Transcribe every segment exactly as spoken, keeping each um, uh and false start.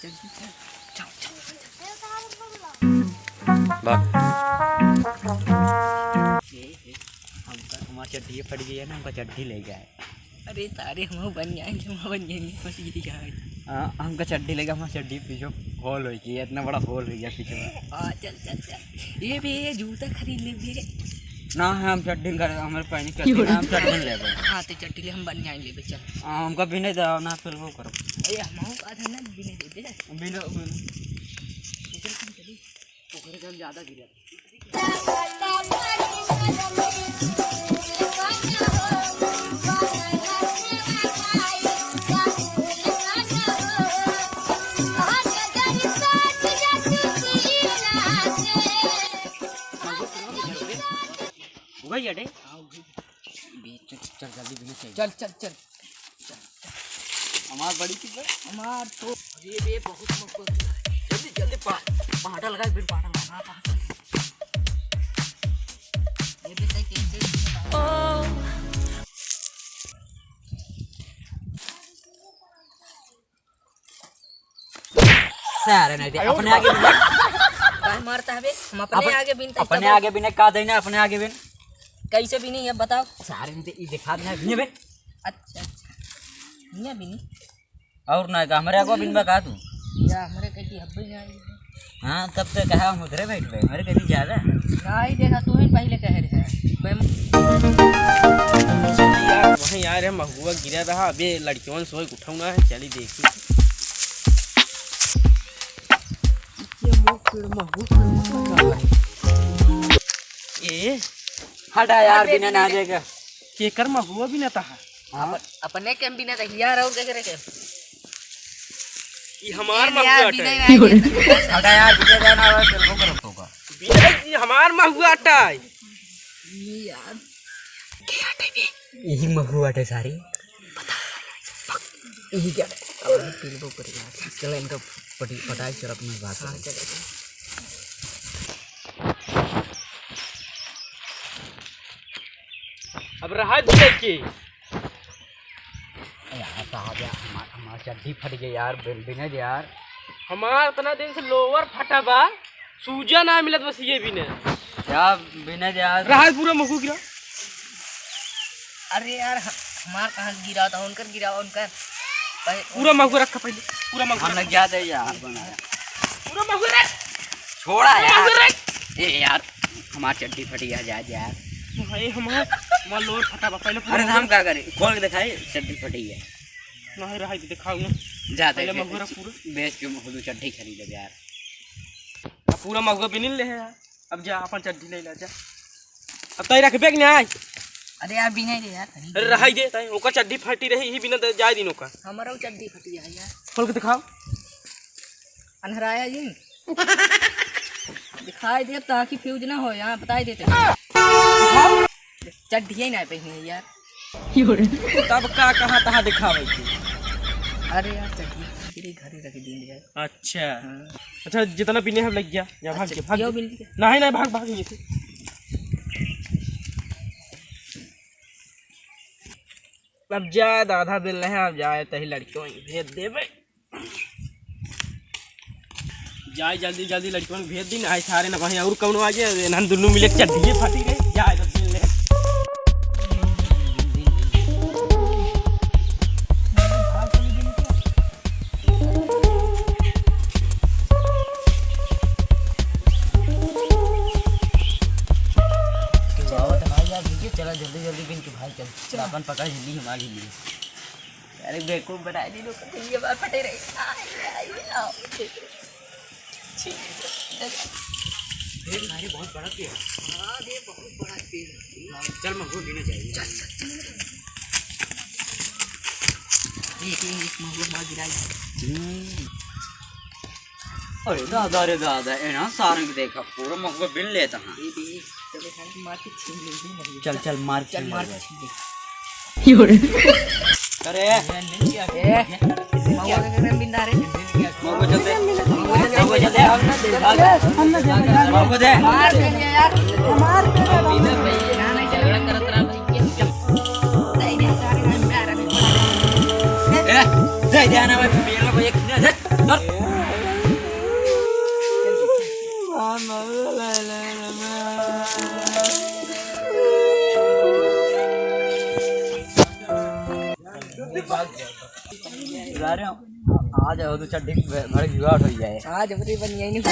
चल, चल, चल, चल, चल। बा। ए, ए, हमका, हमार चड्डी फट गई है ना, हमका चड्डी ले जाए। अरे सारे, हम बन जाएंगे, हम बन जाएंगे, फट गई है। हाँ, हमका चड्डी ले जाए, हमार चड्डी पीछे होल हो गई, इतना बड़ा होल हो गया पीछे में। हाँ, चल, चल, चल। ये भी, ये जूता खरीद ले भी। ना, हम चड्डी कर, हमारे पहनी चड्डी ना, हम चड्डी लेबे। हाँ, तो चड्डी ले, हम बनियान लेबे, चल। हाँ, हमका बिने दे, ना फिर वो करो। ए, हम आधा ना बिने दे दे। बिने, बिने। इधर कम चली। ओकरे से हम ज्यादा गिरा। उगल जाटे? हाँ, उगल। बे, चल, चल, जल्दी बिना चाहिए। चल, चल, चल। हमार बड़ी की बे? हमार तो अरे बे, बहुत मौका है। जल्दी, जल्दी पा-, पहाटा लगा, बिन पहाटा लगा। हाँ, पहाटा लगा। ये भी सही, कैसे? सारे नहीं दे, अपने आगे बिन। काहे मारता है बे? हम अपने अपन-, आगे बिनता अपने तब। आगे बिने का देना, अपने आगे बिन। कैसे बिनी, ये बताओ। सारे नहीं दे, ये दिखा देना, बिने बिन। अच्छा, अच्छा। बिने बिनी। और ना का, हमरे आगे बिन बा का तू? या, हमरे कहीं हब्बे नहीं आई। हाँ, तब तो कहा हम उधरे बैठ गए, हमरे कहीं ज्यादा। नहीं देखा, तू ही पहले कह रहे हैं। मैं यार, वहीं यार है, महुआ गिरा रहा, अबे लड़कियों सोए उठाऊंगा, चली देखी। ये महुआ पेड़, महुआ पेड़, महुआ पेड़। ए, हटा यार, अबे बिना ना बिना जाएगा। केकर महुआ बिना तहा? हाँ। अपन, अपने के बिना तहा यार, और केकरे के? ई हमार ये महुआ यार, अटे। बिना यार, ये हटा यार, बिना जाना, और चल, रुक, रुक, रुक। बिना, ई हमार महुआ अटे। ये यार, के अटे बे? यही महुआ अटे सारी। यही क्या? अब पील को ऊपर यार। चल इनका पटी-, पटाई चल अपना बात हाँ, करें। चलो, चलो। अब रहा दिया के। यार साहब यार, हमार, हमार चड्डी फट गई यार, बिन-, बिने दे यार। हमार इतना दिन से लोवर फटा बा, सूजा ना मिलत बस ये बिने। क्या बिने दे यार? रहा पूरा महुआ गिरा। अरे यार, ह-, हमार कहाँ गिरा था? उनकर गिरा, उनकर। पहले पूरा महुआ रखा पहले, पूरा महुआ हम रखा। लग जाते यार बनाया। पूरा महुआ रख। छोड़ा पूरा यार। महुआ रख। ए यार, हमार चड्डी फटी है, जा, जा। भाई, हमार, हमार लोअर फटा बा, पहले पूरा अरे, तो हम महुआ का करें? खोल के दिखाई, चड्डी फटी है। नहीं, रहा, दिखाओ ना। जा, पहले देख, महुआ रख पूरा। बेच के महुआ चड्डी खरीदे यार। अब पूरा महुआ बिनिल ले है यार। अब जा, अपन चड्डी ले ला, जा। अब ताई रखबे कि नहीं? अरे यार, बिने दे यार, कहीं अरे, रहाई दे, ताई, ओकर चड्डी फटी रही, ही बिना दे, जाए दिन ओकर। हमारा चड्डी फटी है यार। खोल के दिखाओ। अनहराया जी। दिखाई दे, ताकि फ्यूज ना हो, यहाँ बताई देते। चड्ढिया ही ना पहने यार। तब का कहाँ तहाँ दिखावे के? अरे यार, चड्ढिया तेरे घरे रख दी यार। अच्छा। हाँ। अच्छा, जितना पीने हम लग गया, या भाग अच्छा, के, भाग पियो के। बिल के। नहीं, नहीं, भाग, भाग, ये से। अब जा, आधा बिल नहीं, अब जाए, तही लड़कियों में भेज देबे। जाए जल्दी जल्दी लड़कियों में भेज दी, नहीं सारे ना वहीं और कौनो आ जाए, इन्हन दुनू मिले के चड्ढिए फाटी रहे, जाए जल्दी ले। चला जल्दी जल्दी बिन के भाई चल, चला। अपन पकड़ हिली, हमार हिली। अरे बेवकूफ बनाए दी लोग, ये बात फटे रही। आई, आई, आओ। छी। पेड़ सारे बहुत बड़ा पेड़ है। हाँ, ये बहुत बड़ा पेड़ है। हाँ, चल, महुआ गिने जाइए। चल, चल। एक, एक, एक महुआ मार गिराई। हम्म। अरे दादा, अरे दादा, ए ना सारंग देखा, पूरा महुआ बिन लेता हाँ। ये भी, चलो, सारंग मार के छीन ले, ये महुआ। चल, चल, मार चल, छीन मार ले। के छीन ले। अरे। ए, महुआ के कने बिंदा रे। महुआ चलते। महुआ चलते। महुआ चलते। हम ना दे, हम ना दे। महुआ दे। मार देंगे यार। मार देंगे। झगड़ा करत रहा भाई। दे दे, सारे घर में आ रहा है। ए, दे दे ना भाई, मेरा को एक ना दे। आ जाओ, दो चार दिन भर जुगाड़ हो जाए। आज हमरे बनिया ही नहीं।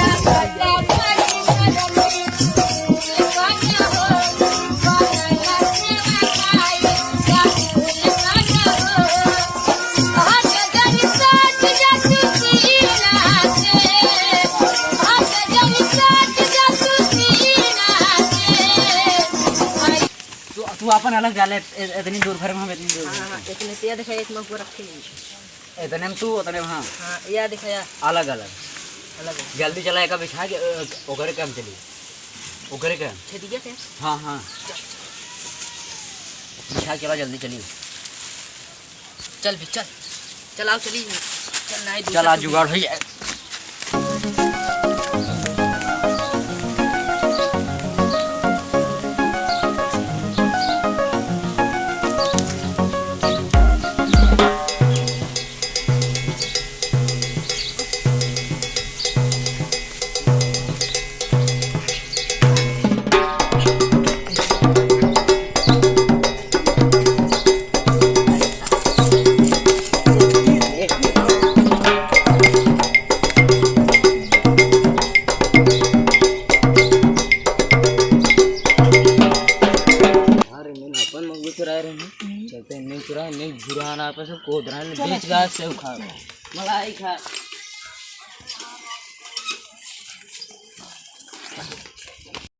तू, तू अपन अलग डाले, ए-, इतनी दूर भर में हम इतनी दूर हाँ, भर हाँ, में। इतने से याद है, एक में ऊपर रखे हैं। इतने में तू, उतने में हाँ। हाँ, या देखा या। अलग अलग। अलग है। जल्दी चला, एका बिछा के, अ, ओकरे काम चली। ओकरे काम। छेदिया के? हाँ, हाँ। चल, चल। बिछा के चला, जल्दी चली। चल भी, चल। चल, आओ, चली। चल, नहीं, दूसरा चला, तू भी। जुगाड़ हो जाए। अरे, मैंने अपन मंगू चुराए रहे हैं। हम्म। चलते हैं, नहीं चुराए, नहीं झुराना, आपस में कोद रहा है, चलो, बीच ठीक। घास से उखाड़। मलाई खा।